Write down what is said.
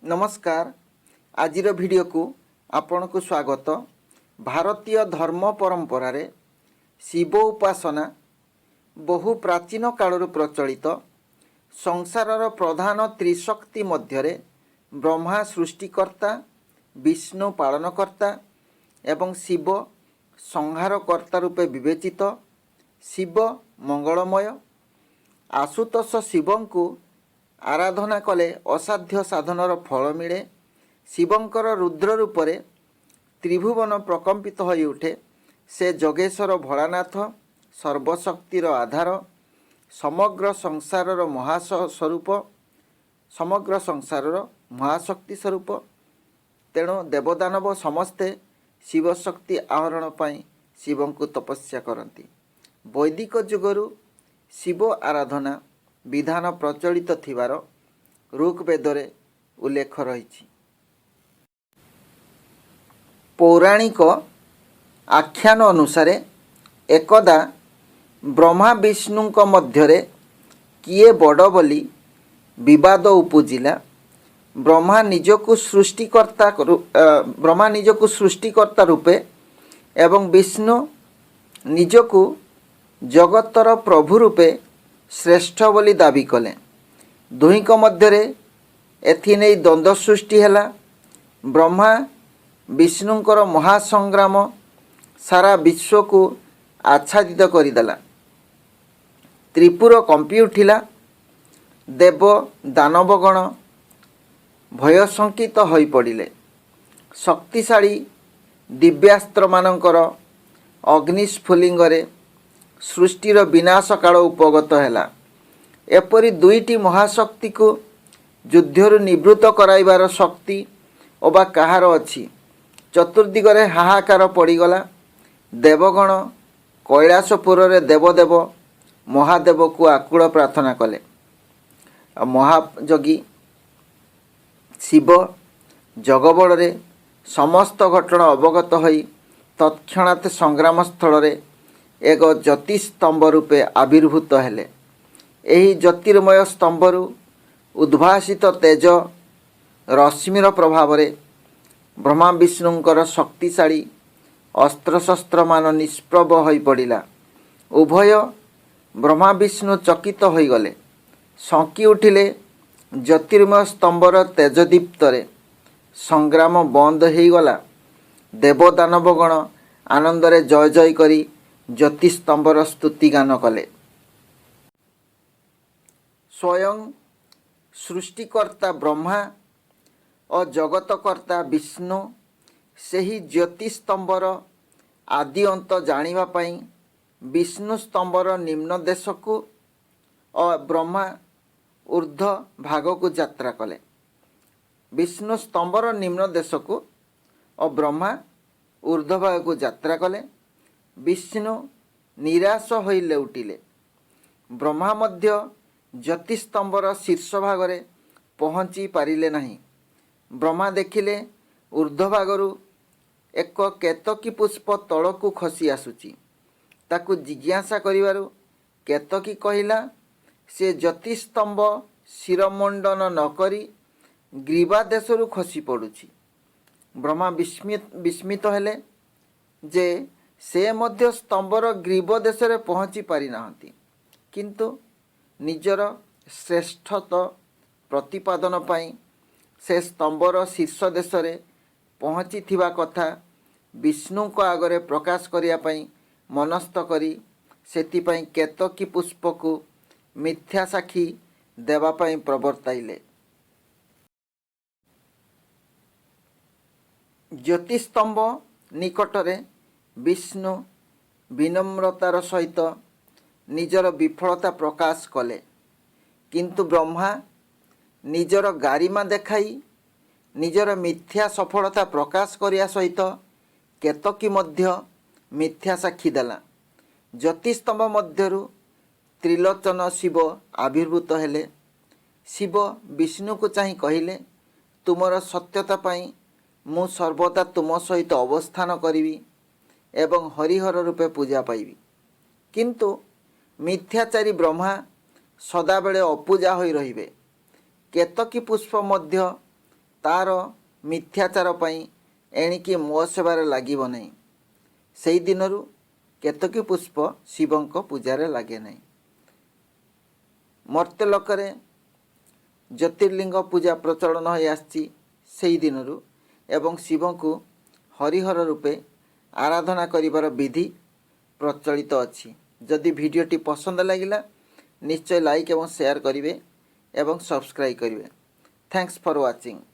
ନମସ୍କାର, ଆଜିର ଭିଡ଼ିଓକୁ ଆପଣଙ୍କୁ ସ୍ୱାଗତ। ଭାରତୀୟ ଧର୍ମ ପରମ୍ପରାରେ ଶିବ ଉପାସନା ବହୁ ପ୍ରାଚୀନ କାଳରୁ ପ୍ରଚଳିତ। ସଂସାରର ପ୍ରଧାନ ତ୍ରିଶକ୍ତି ମଧ୍ୟରେ ବ୍ରହ୍ମା ସୃଷ୍ଟିକର୍ତ୍ତା, ବିଷ୍ଣୁ ପାଳନକର୍ତ୍ତା ଏବଂ ଶିବ ସଂହାରକର୍ତ୍ତା ରୂପେ ବିବେଚିତ। ଶିବ ମଙ୍ଗଳମୟ। ଆଶୁତୋଷ ଶିବଙ୍କୁ ଆରାଧନା କଲେ ଅସାଧ୍ୟ ସାଧନର ଫଳ ମିଳେ। ଶିବଙ୍କର ରୁଦ୍ର ରୂପରେ ତ୍ରିଭୁବନ ପ୍ରକମ୍ପିତ ହୋଇଉଠେ। ସେ ଯୋଗେଶ୍ୱର ଭୋଳାନାଥ, ସର୍ବଶକ୍ତିର ଆଧାର, ସମଗ୍ର ସଂସାରର ମହାସ୍ୱରୂପ, ସମଗ୍ର ସଂସାରର ମହାଶକ୍ତି ସ୍ୱରୂପ। ତେଣୁ ଦେବଦାନବ ସମସ୍ତେ ଶିବଶକ୍ତି ଆହରଣ ପାଇଁ ଶିବଙ୍କୁ ତପସ୍ୟା କରନ୍ତି। ବୈଦିକ ଯୁଗରୁ ଶିବ ଆରାଧନା ବିଧାନ ପ୍ରଚଳିତ ଥିବାର ଋଗ୍ବେଦରେ ଉଲ୍ଲେଖ ରହିଛି। ପୌରାଣିକ ଆଖ୍ୟାନ ଅନୁସାରେ ଏକଦା ବ୍ରହ୍ମା ବିଷ୍ଣୁଙ୍କ ମଧ୍ୟରେ କିଏ ବଡ଼ ବୋଲି ବିବାଦ ଉପୁଜିଲା। ବ୍ରହ୍ମା ନିଜକୁ ସୃଷ୍ଟିକର୍ତ୍ତା ରୂପେ ଏବଂ ବିଷ୍ଣୁ ନିଜକୁ ଜଗତର ପ୍ରଭୁ ରୂପେ ଶ୍ରେଷ୍ଠ ବୋଲି ଦାବି କଲେ। ଦୁହିଁଙ୍କ ମଧ୍ୟରେ ଏଥିନେଇ ଦ୍ୱନ୍ଦ୍ୱ ସୃଷ୍ଟି ହେଲା। ବ୍ରହ୍ମା ବିଷ୍ଣୁଙ୍କର ମହାସଂଗ୍ରାମ ସାରା ବିଶ୍ୱକୁ ଆଚ୍ଛାଦିତ କରିଦେଲା। ତ୍ରିପୁର କମ୍ପି ଉଠିଲା। ଦେବ ଦାନବଗଣ ଭୟଶଙ୍କିତ ହୋଇପଡ଼ିଲେ। ଶକ୍ତିଶାଳୀ ଦିବ୍ୟାସ୍ତ୍ରମାନଙ୍କର ଅଗ୍ନିସ୍ଫୁଲିଙ୍ଗରେ ସୃଷ୍ଟିର ବିନାଶ କାଳ ଉପଗତ ହେଲା। ଏପରି ଦୁଇଟି ମହାଶକ୍ତିକୁ ଯୁଦ୍ଧରୁ ନିବୃତ୍ତ କରାଇବାର ଶକ୍ତି ଅବା କାହାର ଅଛି? ଚତୁର୍ଦିଗରେ ହାହାକାର ପଡ଼ିଗଲା। ଦେବଗଣ କୈଳାସପୁରରେ ଦେବଦେବ ମହାଦେବକୁ ଆକୁଳ ପ୍ରାର୍ଥନା କଲେ। ଆଉ ମହାଯୋଗୀ ଶିବ ଯୋଗବଳରେ ସମସ୍ତ ଘଟଣା ଅବଗତ ହୋଇ ତତ୍କ୍ଷଣାତ୍ ସଂଗ୍ରାମ ସ୍ଥଳରେ ଏକ ଜ୍ୟୋତିସ୍ତମ୍ଭ ରୂପେ ଆବିର୍ଭୂତ ହେଲେ। ଏହି ଜ୍ୟୋତିର୍ମୟ ସ୍ତମ୍ଭରୁ ଉଦ୍ଭାସିତ ତେଜ ରଶ୍ମିର ପ୍ରଭାବରେ ବ୍ରହ୍ମା ବିଷ୍ଣୁଙ୍କର ଶକ୍ତିଶାଳୀ ଅସ୍ତ୍ରଶସ୍ତ୍ରମାନ ନିଷ୍ପ୍ରଭ ହୋଇପଡ଼ିଲା। ଉଭୟ ବ୍ରହ୍ମା ବିଷ୍ଣୁ ଚକିତ ହୋଇଗଲେ। ଶଙ୍କି ଉଠିଲେ। ଜ୍ୟୋତିର୍ମୟ ସ୍ତମ୍ଭର ତେଜଦୀପ୍ତରେ ସଂଗ୍ରାମ ବନ୍ଦ ହୋଇଗଲା। ଦେବଦାନବଗଣ ଆନନ୍ଦରେ ଜୟ ଜୟ କରି ଜ୍ୟୋତିସ୍ତମ୍ଭର ସ୍ତୁତିଗାନ କଲେ। ସ୍ୱୟଂ ସୃଷ୍ଟିକର୍ତ୍ତା ବ୍ରହ୍ମା ଓ ଜଗତକର୍ତ୍ତା ବିଷ୍ଣୁ ସେହି ଜ୍ୟୋତିସ୍ତମ୍ଭର ଆଦି ଅନ୍ତ ଜାଣିବା ପାଇଁ ବିଷ୍ଣୁ ସ୍ତମ୍ଭର ନିମ୍ନ ଦେଶକୁ ଓ ବ୍ରହ୍ମା ଉର୍ଦ୍ଧ୍ୱ ଭାଗକୁ ଯାତ୍ରା କଲେ। ବିଷ୍ଣୁ ସ୍ତମ୍ଭର ନିମ୍ନ ଦେଶକୁ ଓ ବ୍ରହ୍ମା ଉର୍ଦ୍ଧ୍ୱ ଭାଗକୁ ଯାତ୍ରା କଲେ। ବିଷ୍ଣୁ ନିରାଶ ହୋଇ ଲେଉଟିଲେ। ବ୍ରହ୍ମା ମଧ୍ୟ ଜ୍ୟୋତିସ୍ତମ୍ଭର ଶୀର୍ଷ ଭାଗରେ ପହଞ୍ଚି ପାରିଲେ ନାହିଁ। ବ୍ରହ୍ମା ଦେଖିଲେ, ଉର୍ଦ୍ଧ୍ୱ ଭାଗରୁ ଏକ କେତକୀ ପୁଷ୍ପ ତଳକୁ ଖସି ଆସୁଛି। ତାକୁ ଜିଜ୍ଞାସା କରିବାରୁ କେତକୀ କହିଲା, ସେ ଜ୍ୟୋତିସ୍ତମ୍ଭ ଶିରମଣ୍ଡନ ନ କରି ଗ୍ରୀବା ଦେଶରୁ ଖସି ପଡ଼ୁଛି। ବ୍ରହ୍ମା ବିସ୍ମିତ ହେଲେ ଯେ ସେ ମଧ୍ୟ ସ୍ତମ୍ଭର ଗ୍ରୀବ ଦେଶରେ ପହଞ୍ଚି ପାରିନାହାନ୍ତି। କିନ୍ତୁ ନିଜର ଶ୍ରେଷ୍ଠତ୍ୱ ପ୍ରତିପାଦନ ପାଇଁ ସେ ସ୍ତମ୍ଭର ଶୀର୍ଷ ଦେଶରେ ପହଞ୍ଚିଥିବା କଥା ବିଷ୍ଣୁଙ୍କ ଆଗରେ ପ୍ରକାଶ କରିବା ପାଇଁ ମନସ୍ଥ କରି ସେଥିପାଇଁ କେତକୀ ପୁଷ୍ପକୁ ମିଥ୍ୟା ସାକ୍ଷୀ ଦେବା ପାଇଁ ପ୍ରବର୍ତ୍ତାଇଲେ। ଜ୍ୟୋତିସ୍ତମ୍ଭ ନିକଟରେ ବିଷ୍ଣୁ ବିନମ୍ରତାର ସହିତ ନିଜର ବିଫଳତା ପ୍ରକାଶ କଲେ। କିନ୍ତୁ ବ୍ରହ୍ମା ନିଜର ଗାରିମା ଦେଖାଇ ନିଜର ମିଥ୍ୟା ସଫଳତା ପ୍ରକାଶ କରିବା ସହିତ କେତକୀ ମଧ୍ୟ ମିଥ୍ୟା ସାକ୍ଷୀ ଦେଲା। ଜ୍ୟୋତିସ୍ତମ୍ଭ ମଧ୍ୟରୁ ତ୍ରିଲୋଚନ ଶିବ ଆବିର୍ଭୂତ ହେଲେ। ଶିବ ବିଷ୍ଣୁକୁ ଚାହିଁ କହିଲେ, ତୁମର ସତ୍ୟତା ପାଇଁ ମୁଁ ସର୍ବଦା ତୁମ ସହିତ ଅବସ୍ଥାନ କରିବି ଏବଂ ହରିହର ରୂପେ ପୂଜା ପାଇବି। କିନ୍ତୁ ମିଥ୍ୟାଚାରୀ ବ୍ରହ୍ମା ସଦାବେଳେ ଅପୂଜା ହୋଇ ରହିବେ। କେତକୀ ପୁଷ୍ପ ମଧ୍ୟ ତା'ର ମିଥ୍ୟାଚାର ପାଇଁ ଏଣିକି ମୋ ସେବାରେ ଲାଗିବ ନାହିଁ। ସେଇ ଦିନରୁ କେତକୀ ପୁଷ୍ପ ଶିବଙ୍କ ପୂଜାରେ ଲାଗେ ନାହିଁ। ମର୍ତ୍ତ୍ୟଲୋକରେ ଜ୍ୟୋତିର୍ଲିଙ୍ଗ ପୂଜା ପ୍ରଚଳନ ହୋଇ ଆସିଛି ସେଇ ଦିନରୁ ଏବଂ ଶିବଙ୍କୁ ହରିହର ରୂପେ ଆରାଧନା କରିବାର ବିଧି ପ୍ରଚଳିତ ଅଛି। ଯଦି ଭିଡ଼ିଓଟି ପସନ୍ଦ ଲାଗିଲା, ନିଶ୍ଚୟ ଲାଇକ୍ ଏବଂ ସେୟାର କରିବେ ଏବଂ ସବସ୍କ୍ରାଇବ୍ କରିବେ। Thanks for watching.